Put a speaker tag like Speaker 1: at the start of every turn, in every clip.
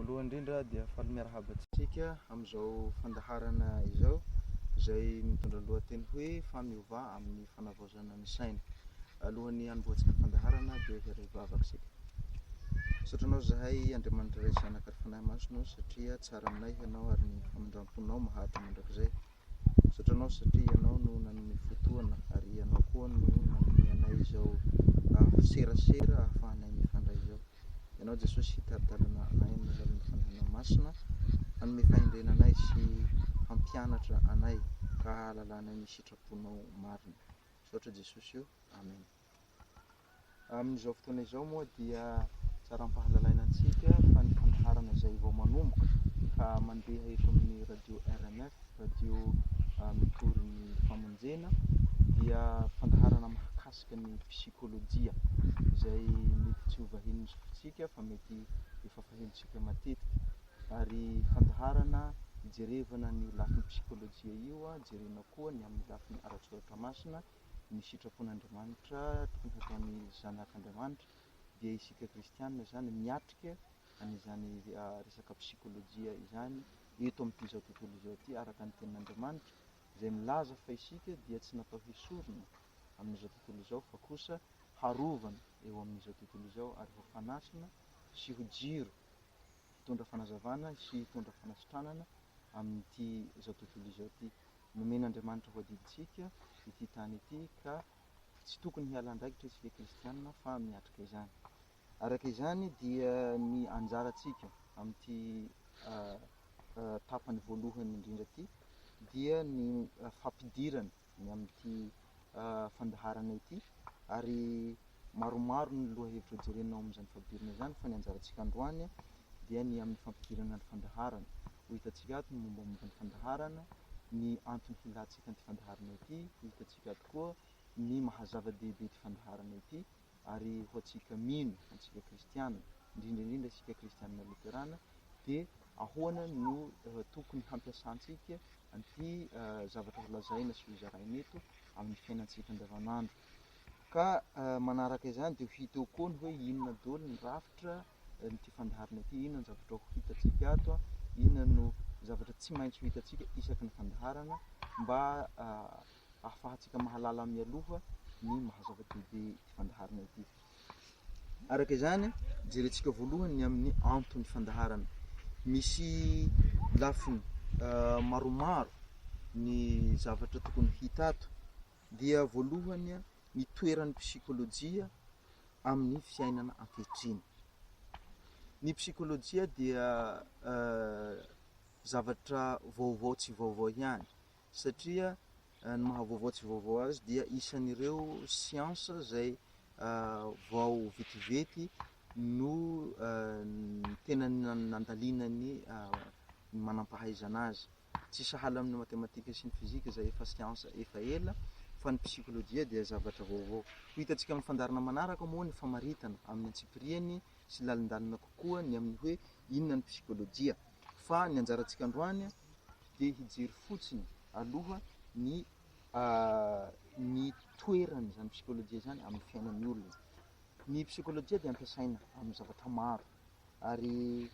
Speaker 1: Voalohany indrindra dia faly miarahaba antsika amin'izao fandaharana izao izay mitondra ny lohateny hoe Famiovà amin'ny fanavaozana ny saina. Alohan'ny hanombohantsika ny fandaharana dia hiara-hivavaka isika. Misaotra Anao izahay Andriamanitra Ray sy Zanaka ary Fanahy Masina ô satria tsara aminay Ianao ary ny famindram-ponao maharitra mandrakizay. Misaotra Anao satria Ianao no nanome fotoana ary Ianao koa no nanome anay izao serasera ahafahanay mifandray izao. Ianao Jesosy hitari-dalana anay amin'ny alalan'ny Fanahinao Masina, hanome fahendrena anay sy hampianatra anay ka hahalalanay ny sitraponao marina. Misaotra Jesosy o. Amen. Amin'izao fotoana izao moa dia tsara ampahalalaina antsika fa ny fandaharana izay vao manomboka ka mandeha eto amin'ny radio RMF, radio mitory ny famonjena, dia fandaharana mahakasika ny psikolojia izay mety tsy ho vahinin'ny sofintsika fa mety efa fahenontsika matetika ary fandaharana ijerevana an'io lafiny psikolojia io, jerena koa ny amin'ny lafiny ara-tsoratra masina. ny sitrapon'Andriamanitra tokony hataon'ny zanak'Andriamanitra dia isika kristianina izany miatrika an'izany resaka psikolojia izany eto amin'ity izao tontolo izao ity araka ny tenin'Andriamanitra izay milaza fa isika dia tsy natao hesorina amin'izao tontolo izao fa kosa harovana eo amin'izao tontolo izao ary ho fanasina sy ho jiro hitondra fanazavana sy hitondra fanasitranana amin'ity izao tontolo izao ity. Nomen'Andriamanitra ho adidintsika ity tany ity ka tsy tokony hiala andraikitra isika kristiana fa miatrika izany. Araka izany dia ny anjarantsika amin'ity tapany voalohany indrindra ity dia ny fampidirana ny amin'ity fandaharana ity ary maromaro ny lohahevitra hojerena ao amin'izany fampidirana izany fa ny anjarantsika androany dia ny amin'ny fampidirana ny fandaharana. Ho hitantsika ato ny mombamomba ny fandaharana, ny antony hilantsika an'ity fandaharana ity, ho hitantsika ato koa ny maha zava-dehibe ity fandaharana ity ary ho antsika mino, ho antsika kristiana, indrindra indrindra isika kristiana loterana dia ahoana no tokony hampiasantsika an'ity zavatra holazaina sy hozaraina eto amin'ny fiainantsika andavanandro. Ka manaraka izany dia ho hita eo koa ny hoe inona daholo ny rafitra an'ity fandaharana ity, inona ny zavatra ho hitantsika ato, inona no zavatra tsy maintsy ho hitantsika isaky ny fandaharana mba ahafahantsika mahalala mialoha ny maha zava-dehibe ity fandaharana ity. Araka izany, jerentsika voalohany ny amin'ny anton'ny fandaharana. Misy lafiny maromaro ny zavatra tokony hita ato. Dia voalohany ny toeran'ny psikolojia amin'ny fiainana ankehitriny. Ny psikolojia dia zavatra vaovao tsy vaovao ihany satria ny maha vaovao tsy vaovao azy dia isan'ireo siansa izay vao vetivety no tena nandalinan'ny manampahaizana azy. Tsy sahala amin'ny matematika sy ny fizika izay efa siansa efa ela fa ny psikolojia dia zavatra vaovao. Ho hitantsika amin'ny fandaharana manaraka moa ny famaritana amin'ny antsipiriany sy lalindalina kokoa ny amin'ny hoe inona ny psikolojia. Fa ny anjarantsika androany dia hijery fotsiny aloha ny ny toeran'izany psikolojia izany amin'ny fiainan'ny olona. Ny psikolojia dia ampiasaina amin'ny zavatra maro ary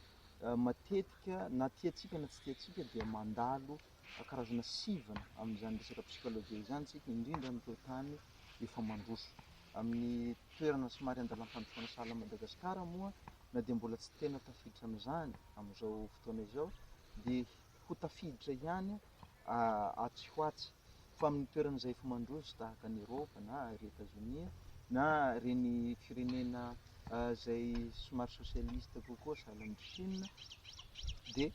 Speaker 1: matetika na tiantsika na tsy tiantsika dia mandalo karazana sivana amin'izany resaka psikolojia izany isika, indrindra amin'ireo tany efa mandroso. Amin'ny toerana somary andalam-pandrosoana sahala amin'i Madagasikara moa na dia mbola tsy tena tafiditra amin'izany amin'izao fotoana izao dia ho tafiditra ihany atsy ho atsy fa amin'ny toerana izay efa mandroso tahaka an'i Eropa na ry Etazonia na ireny firenena izay somary sosialista kokoa sahala amin'i Chine dia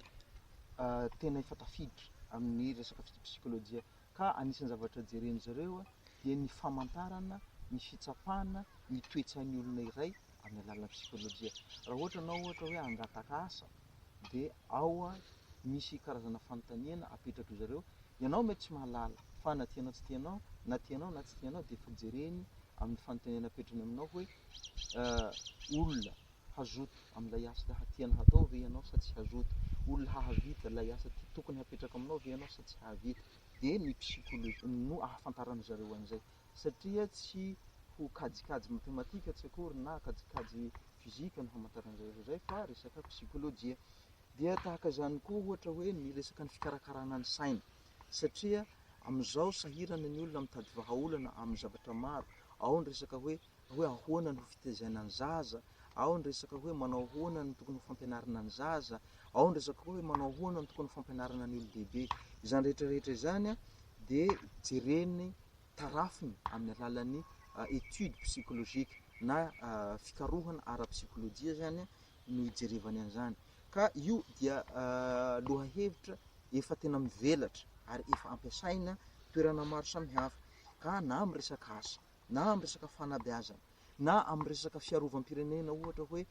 Speaker 1: tena efa tafiditra amin'ny resaka psikolojia ka anisan'ny zavatra jeren'ny zareo dia ny famantarana ny fitsapana ny toe-tsain'ny olona iray amin'ny alalan'ny psikolojia. Raha ohatra ianao ohatra hoe hangataka asa dia ao misy karazana fanontaniana apetrak'ry zareo, ianao mety tsy mahalala fa na tianao tsy tianao, na tianao na tsy tianao dia efa jereny amin'ny fanontaniana apetrany aminao hoe olona hazoto amin'ilay asa tiana hatao ve ianao sa tsy hazoto, olona hahavita ilay asa tokony hapetraka aminao ve ianao sa tsy hahavita, dia ny psychologie no ahafantaran'ny zareo an'izay satria tsy ho kajikajy matematika tsy akory na kajikajy. fizika no hamantarana izay rehetra izay fa resaka psikolojia. Dia tahaka izany koa ohatra hoe ny resaka ny fikarakarana ny saina satria amin'izao sahirana ny olona mitady vahaolana amin'ny zavatra maro, ao ny resaka hoe hoe ahoana no fitaizana ny zaza, ao ny resaka hoe manao ahoana no tokony ho fampianarana ny zaza, ao ny resaka koa hoe manao ahoana no tokony ho fampianarana ny olon-dehibe. Izany rehetra rehetra izany dia jereny tarafiny amin'ny alalan'ny étude psychologique na fikarohana ara-psikolojia izany no ijerevany an'izany. Ka io dia lohahevitra efa tena mivelatra ary efa ampiasaina toerana maro samihafa ka na amin'ny resaka asa na amin'ny resaka fanabeazana na amin'ny resaka fiarovam-pirenena ohatra hoe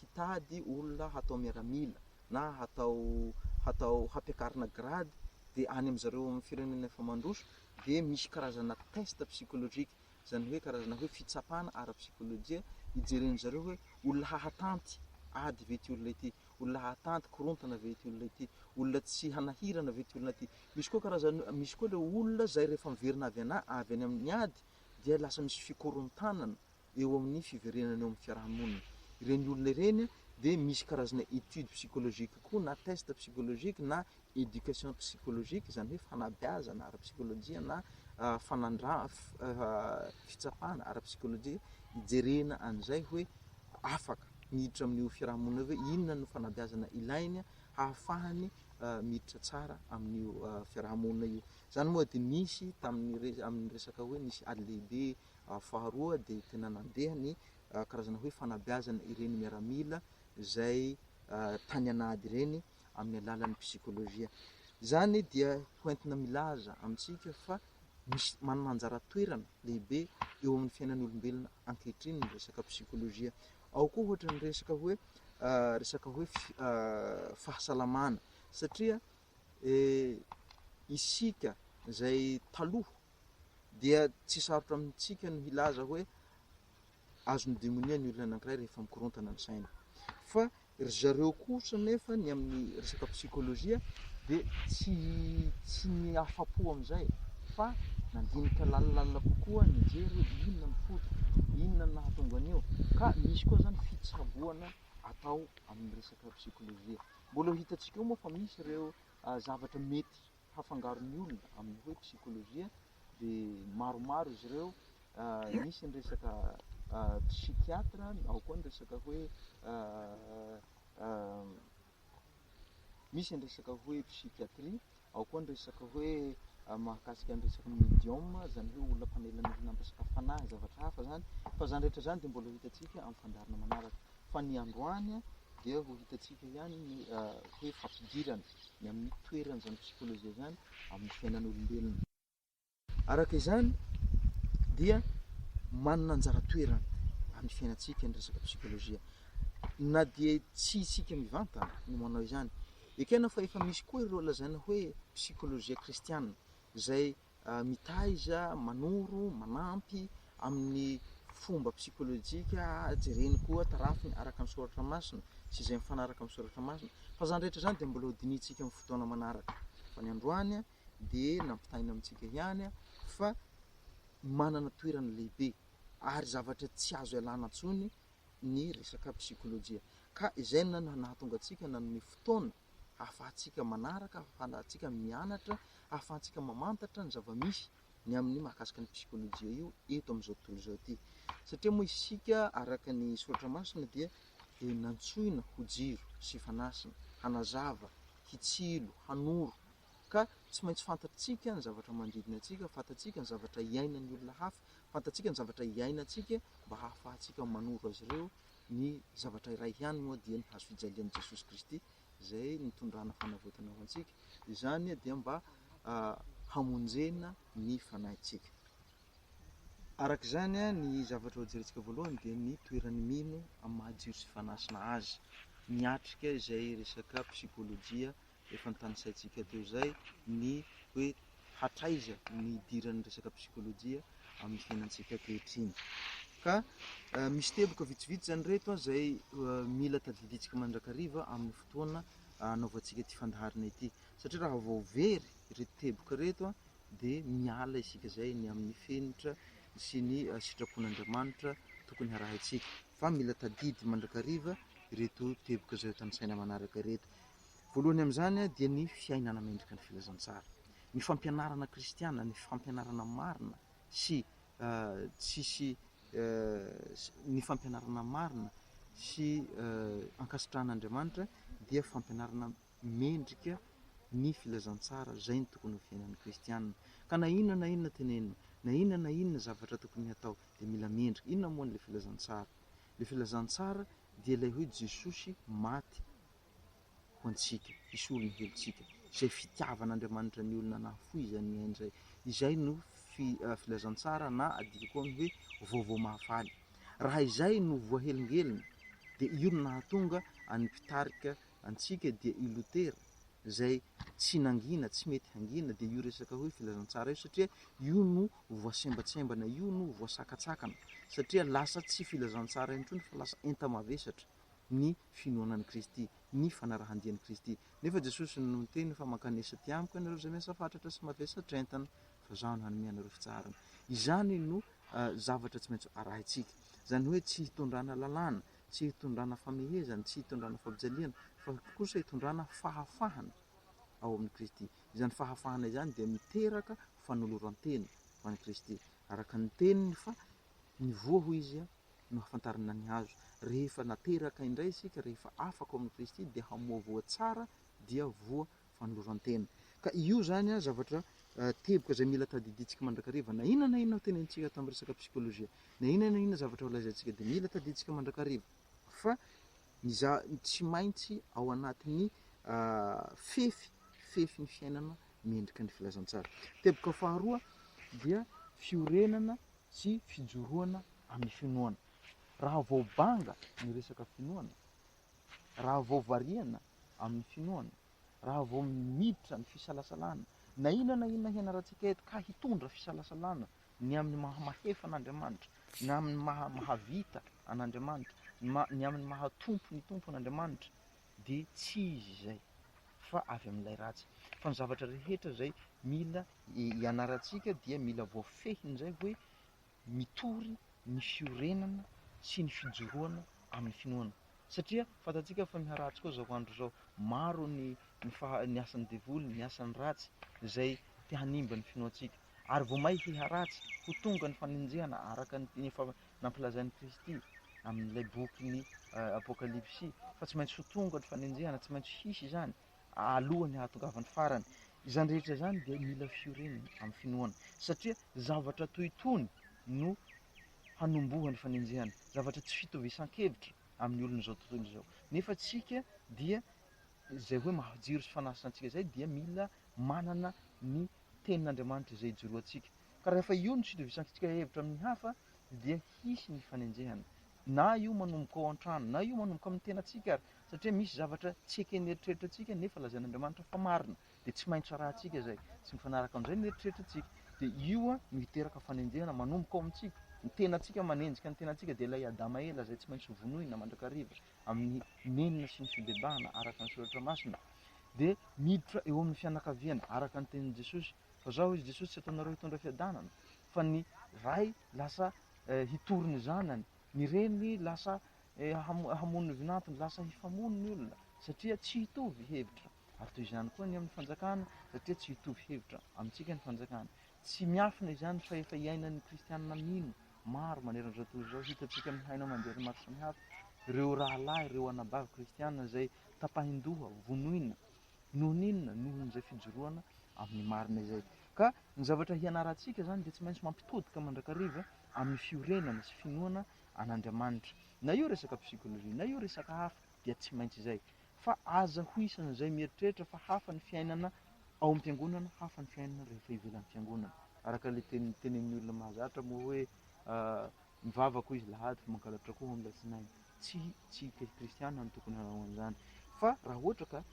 Speaker 1: hitady olona hatao miaramila na hatao hatao hampiakarina grady dia any amin'ny zareo amin'ny firenena efa mandroso dia misy karazana test psychologique izany hoe karazana hoe fitsapana ara-psikolojia hijeren'ny zareo hoe olona hahatanty ady ve ity olona ity, olona hahatanty korontana ve ity olona ity, olona tsy hanahirana ve ity olona ity. Misy koa karazana, misy koa ilay olona izay rehefa miverina avy ana, avy any amin'ny ady dia lasa misy fikorontanana eo amin'ny fiverenana eo amin'ny fiarahamonina. Ireny olona ireny dia misy karazana étude psychologique koa na test psychologique na éducation psychologique, izany hoe fanabeazana ara-psikolojia na fanandra- fitsapana ara-psikolojia hijerena an'izay hoe afaka miditra amin'io fiarahamonina io ve, inona no fanabeazana ilainy hahafahany miditra tsara amin'io fiarahamonina io. Izany moa dia nisy tamin'ny re- amin'ny resaka hoe nisy ady lehibe faharoa dia tena nandeha ny karazana hoe fanabeazana ireny miaramila izay tany an'ady ireny amin'ny alalan'ny psikolojia. Izany dia hoentina milaza amintsika fa misy manana anjara toerana lehibe eo amin'ny fiainan'ny olombelona ankehitriny ny resaka psikolojia. Ao koa ohatra ny resaka hoe resaka hoe fahasalamana satria isika izay taloha dia tsy sarotra amintsika ny hilaza hoe azon'ny demonia ny olona anankiray rehefa mikorontana ny saina. Fa ry zareo kosa nefa ny amin'ny resaka psikolojia dia tsy tsy ny afa-po amin'izay fa nandinika lalindalina kokoa nijery hoe inona ny fototra, inona no nahatonga an'io. Ka misy koa izany fitsaboana atao amin'ny resaka psikolojia. Mbola ho hitantsika eo moa fa misy ireo zavatra mety hafangaron'ny olona amin'ny hoe psikolojia dia maromaro izy ireo, misy ny resaka psychiatre, ao koa ny resaka hoe misy ny resaka hoe psychiatrie, ao koa ny resaka hoe mahakasika ny resaka medium, izany hoe olona mpanelanelana amin'ny resaka fanahy, zavatra hafa izany, fa izany rehetra izany dia mbola ho hitantsika amin'ny fandaharana manaraka. Fa ny androany dia ho hitantsika ihany ny hoe fampidirana ny amin'ny toeran'izany psikolojia izany amin'ny fiainan'olombelona. Araka izany dia manana anjara toerana amin'ny fiainantsika ny resaka psikolojia na dia tsy isika mivantana no manao izany. Ekena fa efa misy koa ireo lazaina hoe psikolojia kristiana izay mitaiza, manoro, manampy amin'ny fomba psikolojika, jereny koa, tarafiny araka ny soratra masina sy izay mifanaraka amin'ny soratra masina. Fa izany rehetra izany dia mbola ho dinihintsika amin'ny fotoana manaraka. Fa ny androany dia nampitaina amintsika ihany fa manana toerana lehibe ary zavatra tsy azo ialana intsony ny resaka psikolojia. Ka izay no nahatonga antsika nanome fotoana ahafahantsika manaraka, ahafahantsika mianatra, ahafahantsika mamantatra ny zava-misy ny amin'ny mahakasika ny psikolojia io eto amin'izao tontolo izao ity. Satria moa isika araka ny soratra masina dia dia nantsoina ho jiro sy fanasina, hanazava, hitsilo, hanoro. Ka tsy maintsy fantatsika ny zavatra manodidina antsika, fantatsika ny zavatra iainan'ny olona hafa, fantatsika ny zavatra iainantsika mba hahafahantsika manoro azy ireo Ny zavatra iray ihany moa dia ny hazo fijalian'i Jesosy Kristy izay nitondrana fanavotana ho antsika. Izany dia mba hamonjena ny fanahintsika. Araka izany, ny zavatra hojerentsika voalohany dia ny toeran'ny mino amin'ny maha jiro sy fanasina azy. Miatrika izay resaka psikolojia efa notanisaintsika teo izay ny hoe hatraiza ny hidiran'ny resaka psikolojia amin'ny fiainantsika ankehitriny. Ka misy teboka vitsivitsy izany ireto izay mila tadidintsika mandrakariva amin'ny fotoana anaovantsika ity fandaharana ity. Satria raha vao very ireto teboka ireto dia miala isika izay ny amin'ny fenitra sy ny sitrapon'Andriamanitra tokony harahintsika. Fa mila tadidy mandrakariva ireto teboka izay ho tanisaina manaraka ireto. Voalohany amin'izany dia ny fiainana mendrika ny filazantsara. Ny fampianarana kristiana, ny fampianarana marina sy tsisy ny fampianarana marina sy ankasitrahan'Andriamanitra dia fampianarana mendrika ny filazantsara, izay no tokony ho fiainan'ny kristiana. Ka na inona na inona tenenina, na inona na inona zavatra tokony hatao dia mila mendrika. Inona moa ilay filazantsara? Ilay filazantsara dia ilay hoe Jesosy maty ho antsika, hisolo ny helotsika. Izay fitiavan'Andriamanitra ny olona nahafoizany ny ainy izay. Izay no filazantsara na adika koa amin'ny hoe vaovao mahafaly. Raha izay no voahelingelina dia io no nahatonga an'ny mpitarika antsika dia i Lotera izay tsy nangina, tsy mety hangina dia io resaka hoe filazantsara io satria io no voasembatsembana, io no voasakatsakana satria lasa tsy filazantsara intsony fa lasa enta-mavesatra ny finoana an'i Kristy, ny fanarahan-dia an'i Kristy. Nefa Jesosy no niteny fa mankanesa aty amiko ianareo izay miasa fatratra sy mavesatra entana fa Izaho no hanome anareo fitsaharana. Izany no zavatra tsy maintsy arahintsika. Izany hoe tsy hitondrana lalàna, tsy hitondrana famehezana, tsy hitondrana fampijaliana, fa kosa hitondrana fahafahana ao amin'i Kristy. Izany fahafahana izany dia miteraka fanoloran-tena ho an'i Kristy. Araka ny teniny fa ny voa hoy izy no hahafantarana ny hazo. Rehefa nateraka indray isika, rehefa afaka ao amin'i Kristy dia hamoa voa tsara dia voa fanoloran-tena. Ka io izany zavatra teboka izay mila tadidintsika mandrakariva, na inona na inona ho tenenintsika tamin'ny resaka psikolojia, na inona na inona zavatra ho lazaintsika dia mila tadidintsika mandrakariva fa ny za- tsy maintsy ao anatin'ny fefy, fefin'ny fiainana mendrika ny filazantsara. Teboka faharoa dia fiorenana sy fijoroana amin'ny finoana. Raha vao banga ny resaka finoana, raha vao variana amin'ny finoana, raha vao miditra ny fisalasalana, na inona na inona hianarantsika eto ka hitondra fisalasalana ny amin'ny maha mahefa an'Andriamanitra, ny amin'ny maha mahavita an'Andriamanitra, ny maha, ny amin'ny maha Tompo ny Tompo an'Andriamanitra, dia tsy izy izay fa avy amin'ilay ratsy. Fa ny zavatra rehetra izay mila ianarantsika dia mila voafehin'izay hoe mitory ny fiorenana sy ny fijoroana amin'ny finoana. Satria fantatsika fa miharatsy koa izao andro izao. Maro ny ny faha ny asan'ny devoly, ny asan'ny ratsy izay te hanimba ny finoantsika. Ary vao may hiharatsy, ho tonga ny fanenjehana araka ny efa nampilazain'i Kristy amin'ilay bokin'ny Apokalypsy fa tsy maintsy ho tonga ny fanenjehana, tsy maintsy hisy izany alohan'ny hahatongavan'ny farany. Izany rehetra izany dia mila fiorenana amin'ny finoana satria zavatra toy itony no hanombohan'ny fanenjehana, zavatra tsy fitovisan-kevitra amin'ny olon'izao tontolo izao. Nefa tsika dia izay hoe maha jiro sy fanasina antsika izay dia mila manana ny tenin'Andriamanitra izay ijoroantsika. Ka rehefa io no tsy itovisantsika hevitra amin'ny hafa dia hisy ny fanenjehana. Na io manomboka ao an-trano, na io manomboka amin'ny tenantsika ary, satria misy zavatra tsy eken'ny eritreritrantsika nefa lazain'Andriamanitra fa marina, dia tsy maintsy arahantsika izay. Tsy mifanaraka amin'izay ny eritreritrantsika. Dia io no hiteraka fanenjehana manomboka ao amintsika. Ny tenantsika manenjika ny tenantsika dia ilay Adama ela izay tsy maintsy hovonoina mandrakariva amin'ny nenina sy ny fibebahana araka ny soratra masina. Dia miditra eo amin'ny fianakaviana araka ny tenin'i Jesosy Fa zao hoy Jesosy tsy ataonareo hitondra fiadanana fa ny ray lasa hitory ny zanany, ny reny lasa hamono ny vinantony, lasa hifamono ny olona satria tsy hitovy hevitra. Ary toy izany koa ny amin'ny fanjakana satria tsy hitovy hevitra amintsika ny fanjakana. Tsy miafina izany fa efa iainan'ny kristianina mino maro manerana izao tontolo izao, hitantsika amin'ny haino aman-jery maro samihafa ireo rahalahy, ireo anabavy kristianina izay tapahin-doha, vonoina Noho ny inona? Noho izay fijoroana amin'ny marina izay. Ka ny zavatra hianarantsika izany dia tsy maintsy mampitodika mandrakariva amin'ny fiorenana sy finoana an'Andriamanitra. Na io resaka psychologie, na io resaka hafa dia tsy maintsy izay. Fa aza ho isan'izay mieritreritra fa hafa ny fiainana ao am-piangonana, hafa ny fiainana rehefa ivelan'ny fiangonana. Araka ilay teny tenenin'ny olona mahazatra moa hoe mivavaka hoy izy lahady fa mangalatra akoho amin'ny alatsinainy. Tsy tsy kristiana no tokony hanao an'izany. Fa raha ohatra ka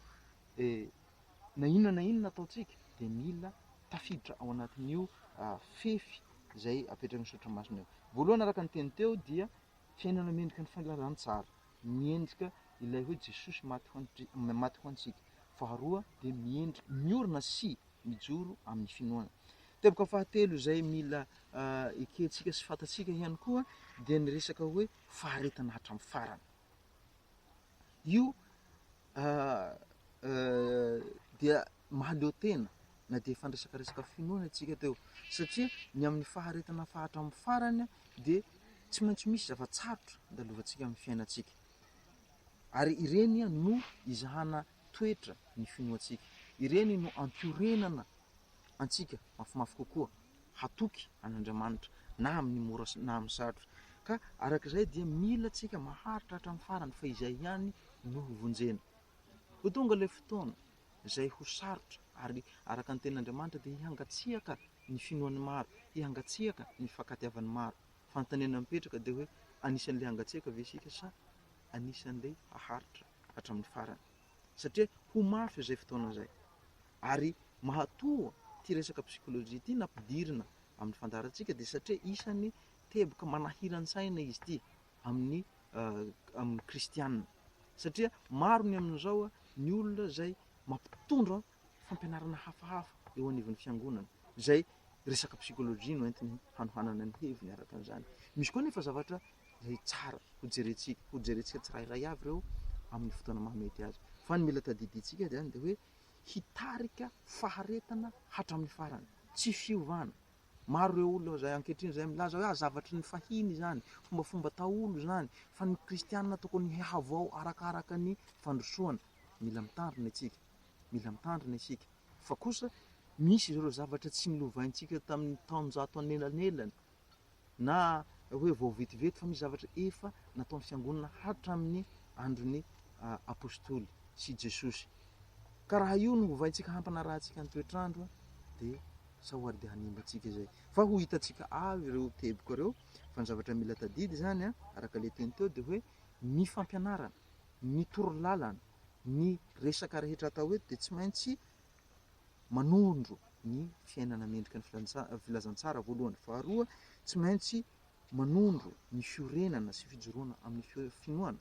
Speaker 1: na inona na inona ataontsika dia mila tafiditra ao anatin'io fefy izay apetraky ny soratra masina io. Voalohany araka ny teny teo dia fiainana mendrika ny filazantsara, miendrika ilay hoe Jesosy maty ho maty ho antsika. Faharoa dia miendrika miorina sy mijoro amin'ny finoana. Teboka fahatelo izay mila ekentsika sy fantatsika ihany koa dia ny resaka hoe faharetana hatramin'ny farany. Io dia mahaleo tena na dia efa niresaka resaka finoana isika teo satria ny amin'ny faharetana hatramin'ny farany dia tsy maintsy misy zava-tsarotra andalovantsika amin'ny fiainantsika ary ireny no izahana toetra ny finoantsika, ireny no ampiorenana antsika mafimafy kokoa hatoky an'Andriamanitra na amin'ny mora na amin'ny sarotra. Ka araka izay dia mila antsika maharitra hatramin'ny farany fa izay ihany no ho vonjena. Ho tonga ilay fotoana izay ho sarotra ary araka ny tenin'Andriamanitra dia hihangatsiaka ny finoan'ny maro, hihangatsiaka ny fankatiavan'ny maro. Fanontaniana mipetraka dia hoe anisan'ilay hangatsiaka ve isika sa anisan'ilay haharitra hatramin'ny farany? Satria ho mafy izay fotoana izay. Ary mahatoa ity resaka psychologie ity nampidirina amin'ny fandaharantsika dia satria isan'ny teboka manahiran-tsaina izy ity amin'ny amin'ny kristiana. Satria maro ny amin'izao ny olona izay mampitondra fampianarana hafahafa eo anivon'ny fiangonana izay resaka psychologie no entiny hanohanana ny heviny araka an'izany. Misy koa nefa zavatra izay tsara hojerentsika, hojerentsika tsirairay avy ireo amin'ny fotoana mahamety azy. Fa ny mila tadidintsika izany dia hoe hitarika faharetana hatramin'ny farany, tsy fiovana. Maro ireo olona izay ankehitriny izay milaza hoe ah, zavatry ny fahiny izany, fombafomba taolo izany, fa ny kristianina tokony hihavao arakaraka ny fandrosoana. Mila mitandrina isika, mila mitandrina isika. Fa kosa misy ireo zavatra tsy nolovaintsika tamin'ny taonjato anelanelany na hoe vao vetivety fa misy zavatra efa nataon'ny fiangonana hatramin'ny andron'ny apostoly sy Jesosy. Ka raha io no hovaintsika hampanarahantsika ny toetr'andro dia sao ary dia hanimba antsika izay. Fa ho hitantsika avy ireo teboka ireo fa ny zavatra mila tadidy izany araka ilay teny teo dia hoe ny fampianarana, ny torolalana, ny resaka rehetra atao eto dia tsy maintsy manondro ny fiainana mendrika ny filazantsara voalohany. Faharoa, tsy maintsy manondro ny fiorenana sy fijoroana amin'ny finoana.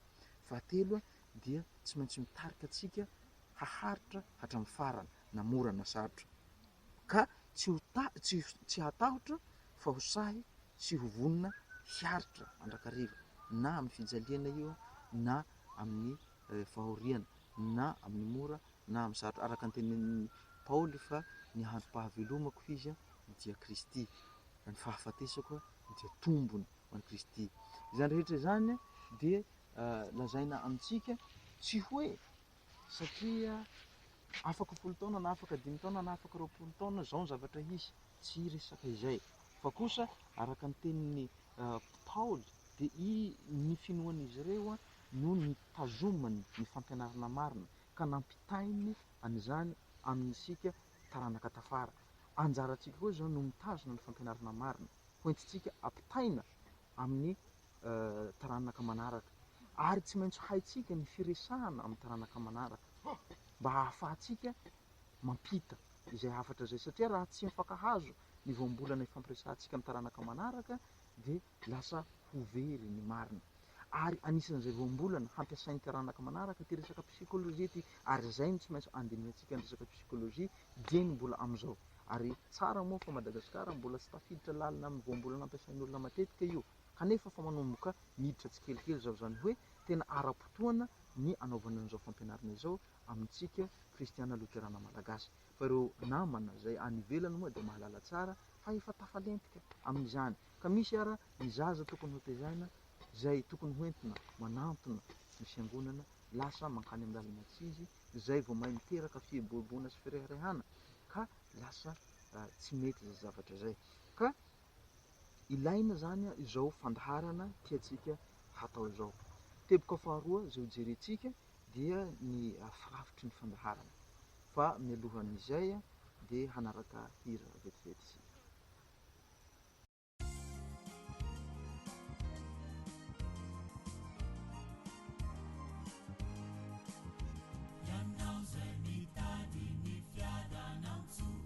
Speaker 1: Fahatelo, dia tsy maintsy mitarika antsika haharitra hatramin'ny farany, na mora na sarotra. Ka tsy ho tsy tsy hatahotra fa ho sahy sy ho vonona hiaritra mandrakariva, na amin'ny fijaliana io na amin'ny fahoriana, na amin'ny mora na amin'ny sarotra, araka ny tenin'i Paoly fa ny androm-pahavelomako izy dia Kristy, ny fahafatesako dia tombony ho an'i Kristy. Izany rehetra izany dia lazaina amintsika tsy hoe satria afaka folo taona na afaka dimy taona na afaka 20 taona izao ny zavatra hisy, tsy resaka izay, fa kosa araka ny tenin'i Paoly dia ny finoan'izy ireo no nitazomany ny fampianarana marina ka nampitainy an'izany amin'isika taranaka tafara. Anjarantsika koa izao no mitazona ny fampianarana marina, hoentintsika ampitaina amin'ny taranaka manaraka. Ary tsy maintsy haintsika ny firesahana amin'ny taranaka manaraka mba hahafahantsika mampita izay hafatra izay, satria raha tsy mifankahazo ny voambolana ifampiresahantsika amin'ny taranaka manaraka dia lasa ho very ny marina. Ary anisan'izay voambolana hampiasain'ny taranaka manaraka ity resaka psychologie ity, ary izay no tsy maintsy andinihantsika ny resaka psychologie dieny mbola amin'izao. Ary tsara moa fa Madagasikara mbola tsy tafiditra lalina amin'ny voambolana ampiasain'ny olona matetika io, kanefa fa manomboka miditra tsikelikely izao, izany hoe tena ara-potoana ny anaovana an'izao fampianarana izao amintsika kristiana loterana malagasy. Fa ireo namana izay any ivelany moa dia mahalala tsara fa efa tafalentika amin'izany. Ka misy ara ny zaza tokony hotezaina izay tokony hoentina manantona ny fiangonana lasa mankany amin'ny lalana tsy izy izay vao may miteraka fieboeboana sy fireharehana ka lasa tsy mety izay zavatra izay. Ka ilaina izany izao fandaharana tiantsika hatao izao. Teboka faharoa izay hojerentsika dia ny firafitry ny fandaharana. Fa mialohan'izay dia hanaraka hira vetivety isika.
Speaker 2: Ianao izay mitady ny fiadanantsoa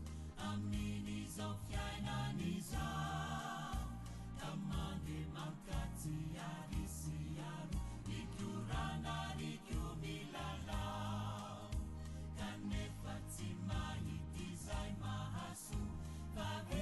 Speaker 2: amin'izao fiainana izao, ka mandeha mankatsy ary sy aroa, mikorana ary koa milalao, kanefa tsy mahita izay mahasoa fa.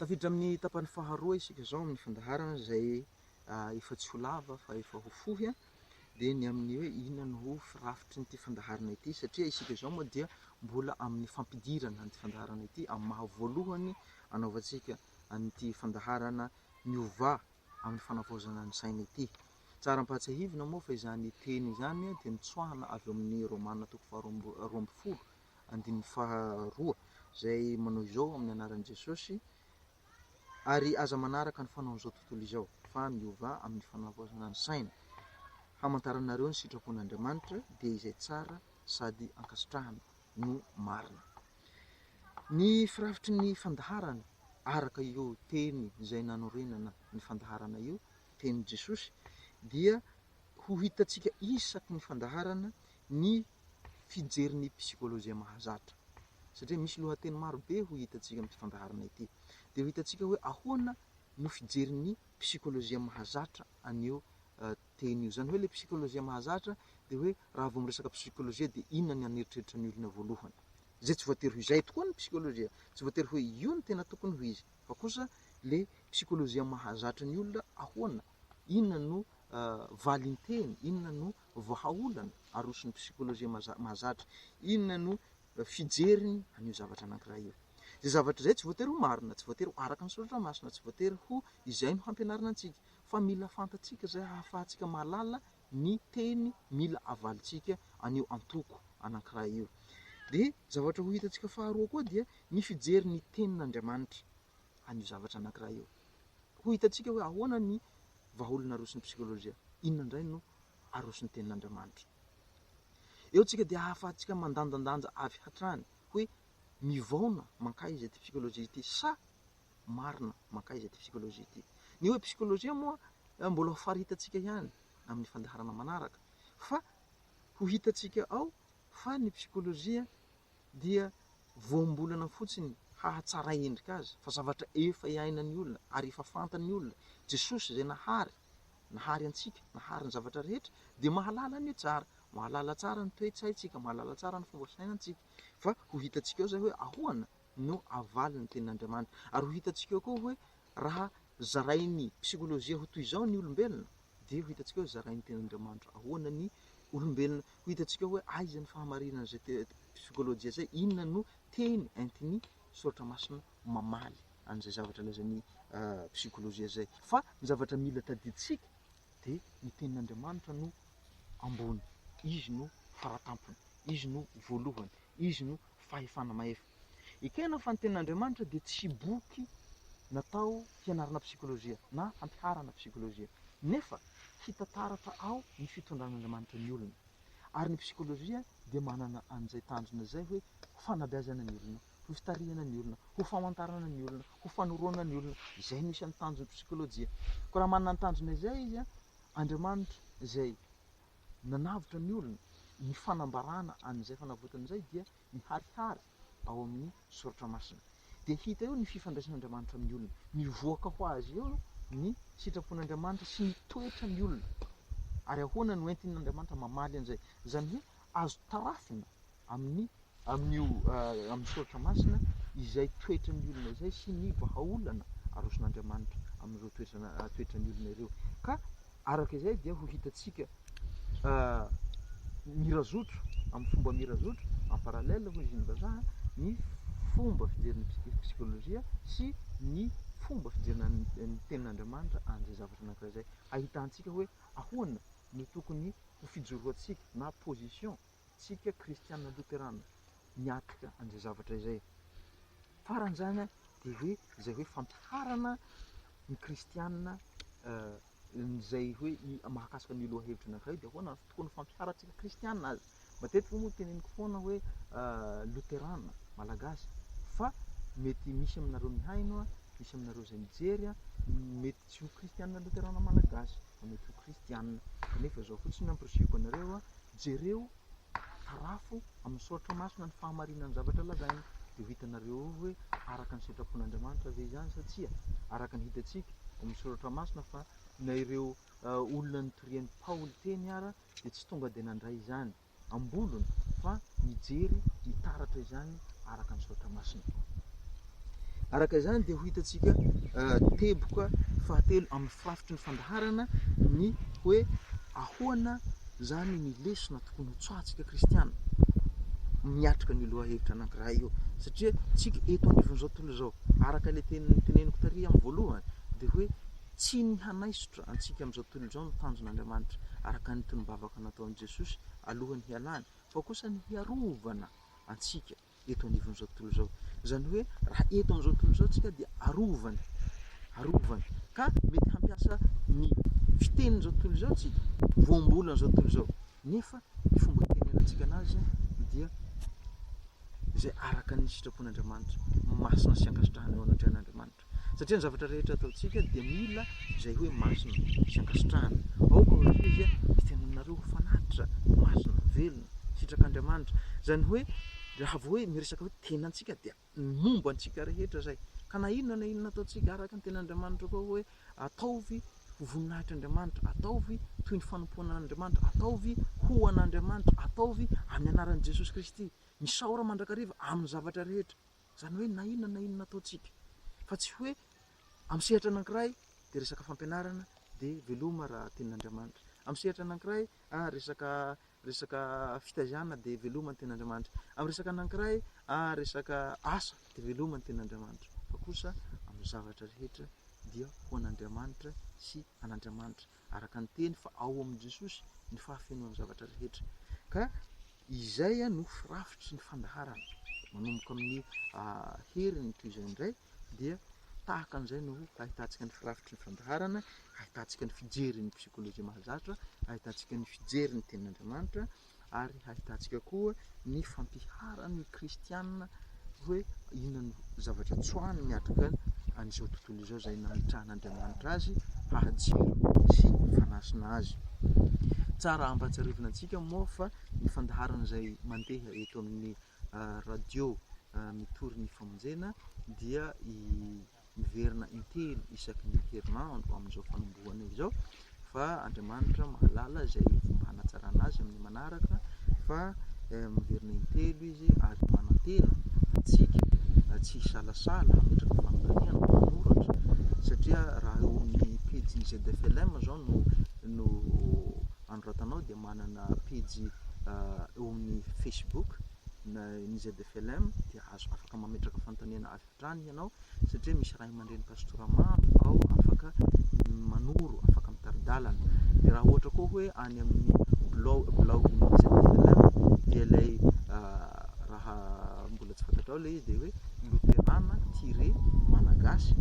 Speaker 1: Tafiditra amin'ny tapany faharoa isika izao amin'ny fandaharana izay efa tsy ho lava fa efa ho fohy dia ny amin'ny hoe inona no ho firafitrin'ity fandaharana ity satria isika izao moa dia mbola amin'ny fampidirana an'ity fandaharana ity amin'ny maha voalohany anaovantsika an'ity fandaharana miovà amin'ny fanavaozana ny saina ity. Tsara ampahatsiahivina moa fa izany teny izany dia nitsoahana avy ao amin'ny Romana toko faharoa ambin'ny folo andininy faharoa izay manao izao amin'ny anaran'i Jesosy, Ary aza manaraka ny fanaon'izao tontolo izao, fa miovà amin'ny fanavaozana ny saina, hamantaranareo ny sitrapon'Andriamanitra, dia izay tsara sady ankasitrahana no marina. Ny firafitry ny fandaharana araka io teny izay nanorenana ny fandaharana io, tenin'i Jesosy, dia ho hitantsika isaky ny fandaharana ny fijerin'ny psikolojia mahazatra. Satria misy lohateny maro be ho hitantsika amin'ity fandaharana ity. Dia ho hitantsika hoe ahoana no fijerin'ny psikolojia mahazatra an'io teny io. Izany hoe ilay psikolojia mahazatra dia hoe raha vao miresaka psikolojia dia inona ny an'eritreritra ny olona voalohany. Izay tsy voatery ho izay tokoa ny psikolojia. Tsy voatery hoe io no tena tokony ho izy. Fa kosa ilay psikolojia mahazatra ny olona ahoana, inona no valinteny, inona no vahaolana aroson'ny psikolojia mahazatra, inona no fijeriny an'io zavatra anankiray io. Izay zavatra izay tsy voatery ho marina, tsy voatery ho araka ny soratra masina, tsy voatery ho izay no hampianarina antsika, fa mila fantatsika izay hahafahantsika mahalala ny teny mila avalintsika an'io antoko anankiray io. Dia zavatra ho hitantsika faharoa koa dia ny fijery ny tenin'Andriamanitra an'io zavatra anankiray io. Ho hitantsika hoe ahoana ny vahaolana aroson'ny psikolojia, inona indray no aroson'ny tenin'Andriamanitra. Eo tsika dia ahafahantsika mandanjandanja avy hatrany hoe mivaona mankaiza ity psikolojia ity sa marina mankaiza ity psikolojia ity. Ny hoe psikolojia moa mbola ho faritantsika ihany amin'ny fandaharana manaraka fa ho hitantsika ao fa ny psikolojia dia voambolana fotsiny hahatsara endrika azy fa zavatra efa iainan'ny olona ary efa fantan'ny olona. Jesosy izay nahary, nahary antsika, nahary ny zavatra rehetra dia mahalala an'io tsara, mahalala tsara ny toe-tsaintsika, mahalala tsara ny fomba fisainantsika fa ho hitantsika eo izay hoe ahoana no avalin'ny tenin'Andriamanitra ary ho hitantsika eo koa hoe raha zarain'ny psikolojia ho toy izao ny olombelona dia ho hitantsika hoe zarain'ny tenin'Andriamanitra ahoana ny olombelona, ho hitantsika hoe aiza ny fahamarinan'izay psikolojia izay, inona no teny entin'ny soratra masina mamaly an'izay zavatra lazain'ny psikolojia izay. Fa ny zavatra mila tadidintsika dia ny tenin'Andriamanitra no ambony, izy no faratampony, izy no voalohany, izy no fahefana mahefa. Ekena fa ny tenin'Andriamanitra dia tsy boky natao hianarana psikolojia na hampiharana psikolojia. Nefa hita taratra ao ny fitondran'Andriamanitra ny olona. Ary ny psikolojia dia manana an'izay tanjona izay hoe ho fanabeazana ny olona, ho fitarihana ny olona, ho famantarana ny olona, ho fanoroana ny olona. Izay no isan'ny tanjon'ny psikolojia. Koa raha manana ny tanjona izay izy, Andriamanitra izay nanavotra ny olona, ny fanambarana an'izay fanavotana izay dia miharihary ao amin'ny Soratra Masina. Dia hita eo ny fifandraisan'Andriamanitra amin'ny olona. Mivoaka ho azy eo ny sitrapon'Andriamanitra sy ny toetran'ny olona. Ary ahoana no entin'Andriamanitra mamaly an'izay? Izany hoe azo tarafina amin'ny amin'io amin'ny Soratra Masina izay toetran'ny olona izay sy ny vahaolana aroson'Andriamanitra amin'ireo toetrana toetran'ny olona ireo. Ka araka izay dia ho hitantsika mirazotra amin'ny fomba mirazotra en parallèle hoy izy ny vazaha ny fomba fijerin'ny psikolojia sy ny fomba fijerina ny tenin'Andriamanitra an'izay zavatra anankiray izay ahitantsika hoe ahoana no tokony ho fijoroantsika na position tsika kristiana loterana miatrika an'izay zavatra izay. Farany izany dia hoe izay hoe fampiharana ny kristiana izay hoe mahakasika an'io lohahevitra anankiray dia ahoana no tokony fampiharantsika kristiana azy. Matetika moa teneniko foana hoe loterana malagasy fa mety misy aminareo mihaino, misy aminareo izay mijery, mety tsy ho kristiana loterana malagasy fa mety ho kristiana. Kanefa izao fotsiny no ampirisihiko anareo, jereo tarafo amin'ny soratra masina ny fahamarinan'ny zavatra lazaina dia ho hitanareo eo hoe araka ny sitrapon'Andriamanitra ve izany sa tsia. Araka ny hitantsika ao amin'ny soratra masina fa na ireo olona nitorian'i Paoly teny ara dia tsy tonga dia nandray izany am-bolony fa nijery nitaratra izany araka ny soratra masina. Araka izany dia ho hitantsika teboka fahatelo amin'ny firafitry ny fandaharana ny hoe ahoana izany ny lesona tokony hotsoahantsika kristiana miatrika an'io lohahevitra anankiray io, satria tsika eto anivon'izao tontolo izao, araka ilay teny noteneniko tary amin'ny voalohany dia hoe tsy ny hanaisotra antsika amin'izao tontolo izao no tanjon'Andriamanitra araka ny tonom-bavaka nataon'i Jesosy alohan'ny hialany fa kosa ny hiarovana antsika eto anivon'izao tontolo izao. Izany hoe raha eto amin'izao tontolo izao tsika dia arovany, arovany. Ka mety hampiasa ny fitenin'izao tontolo izao tsika, voambolan'izao tontolo izao. Nefa ny fomba itenenantsika anazy dia izay araka ny sitrapon'Andriamanitra, masina sy ankasitrahana eo anatrehan'Andriamanitra. Satria ny zavatra rehetra ataontsika dia mila izay hoe masina sy ankasitrahana. Aoka hoy Izy ny tenanareo ho fanatitra masina, velona, sitrak'Andriamanitra. Izany hoe raha vao hoe miresaka hoe tenantsika dia momba antsika rehetra izay. Ka na inona na inona ataontsika, araka ny tenin'Andriamanitra koa hoe ataovy ho voninahitr'Andriamanitra, ataovy toy ny fanompoana an'Andriamanitra, ataovy ho an'Andriamanitra, ataovy amin'ny anaran'i Jesosy Kristy. Misaora mandrakariva amin'ny zavatra rehetra. Izany hoe na inona na inona ataontsika. Fa tsy hoe amin'ny sehatra anankiray dia resaka fampianarana dia veloma raha tenin'Andriamanitra. Amin'ny sehatra anankiray ah resaka resaka fitaizana dia veloma ny tenin'Andriamanitra. Amin'ny resaka anankiray ah resaka asa dia veloma ny tenin'Andriamanitra. Fa kosa amin'ny zavatra rehetra dia ho an'Andriamanitra sy an'Andriamanitra. Araka ny teny fa ao amin'i Jesosy ny fahafenoan'ny zavatra rehetra. Ka Izay no firafitry ny fandaharana. Manomboka amin'ny heriny toy izao indray dia tahaka an'izay no ahitantsika ny firafitry ny fandaharana, ahitantsika ny fijerin'ny psikolojia mahazatra, ahitantsika ny fijerin'ny tenin'Andriamanitra ary ahitantsika koa ny fampiharan'ny kristiana hoe inona no zavatra tsoahiny miatrika an'izao tontolo izao izay nametrahan'Andriamanitra azy hahajiro sy fanasina azy. Tsara ampahatsiarovina antsika moa fa ny fandaharana izay mandeha eto amin'ny radio mitory ny famonjena dia miverina intelo isaky ny herinandro amin'izao fanombohana izao fa Andriamanitra mahalala izay fomba hanatsarana azy amin'ny manaraka fa miverina intelo izy ary manantena antsika tsy hisalasala hametraka fanontaniana hanoratra satria raha eo amin'ny pejin'ny ZFLM izao no no anoratanao dia manana pejy eo amin'ny Facebook na ny ZFLM dia azo afaka mametraka fanontaniana avy hatrany ianao satria misy ray aman-dreny pastora maro ao afaka manoro, afaka mitari-dalana. Dia raha ohatra koa hoe any amin'ny blog blaogin'ny ZFLM dia ilay raha mbola tsy fantatrao ilay izy dia hoe loterana tiret malagasy.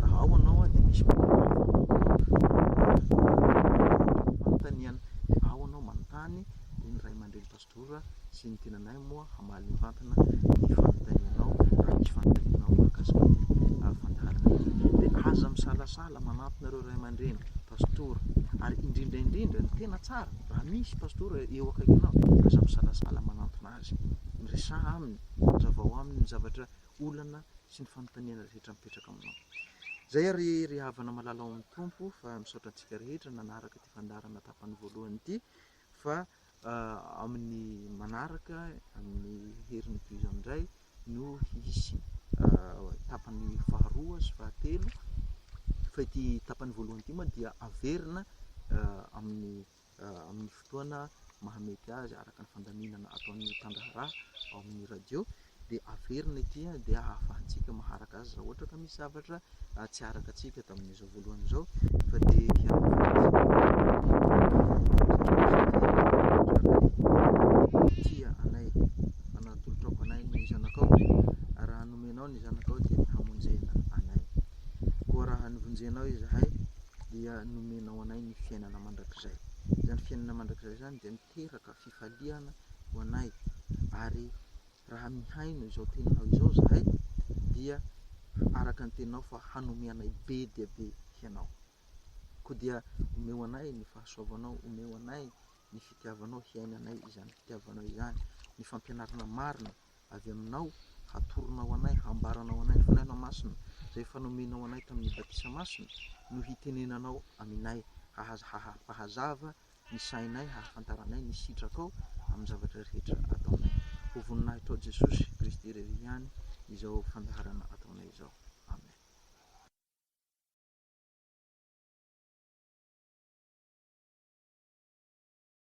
Speaker 1: Raha ao ianao dia misy fanontaniana dia ao ianao manontany dia ny ray aman-dreny pastora sy ny tenanay moa hamaly mivantana ny fanontanianao raha misy fanontanianao mahakasika ity fandaharana ity. Dia aza misalasala manantona ireo ray aman-dreny, pastora, ary indrindra indrindra ny tena tsara raha misy pastora eo akaikinao, aza misalasala manantona azy. Miresaha aminy, hazavao aminy ny zavatra olana sy ny fanontaniana rehetra mipetraka aminao. Izay ary ry havana malala ao amin'ny Tompo fa misaotra antsika rehetra nanaraka ity fandaharana tapany voalohany ity fa amin'ny manaraka amin'ny herin'ny toy izao indray no hisy tapany faharoa sy fahatelo fa ity tapany voalohany ity moa dia averina amin'ny amin'ny fotoana mahamety azy araka ny fandaminana ataon'ny mpandraharaha ao amin'ny radio dia averina ity dia ahafahantsika maharaka azy raha ohatra ka misy zavatra tsy araka antsika tamin'izao voalohany izao fa dia tia anay fa natolotrao anay ny zanakao raha nomenao ny zanakao dia ny hamonjena anay koa raha novonjenao izahay dia nomenao anay ny fiainana mandrakizay izany fiainana mandrakizay izany dia miteraka fifaliana ho anay ary Raha mihaino izao teninao izao izahay, dia araka ny teninao fa hanome anay be dia be Hianao. Koa dia omeo anay ny fahasoavanao, omeo anay ny fitiavanao hiainanay izany fitiavanao izany, ny fampianarana marina avy aminao hatoronao anay, hambaranao anay ny Fanahinao Masina izay efa nomenao anay tamin'ny batisa masina no hitenenanao aminay, hampahazava ny sainay hahafantaranay ny sitrakao amin'ny zavatra rehetra ataonay. Ho voninahitrao Jesosy Kristy irery ihany. izao fandaharana ataonay izao.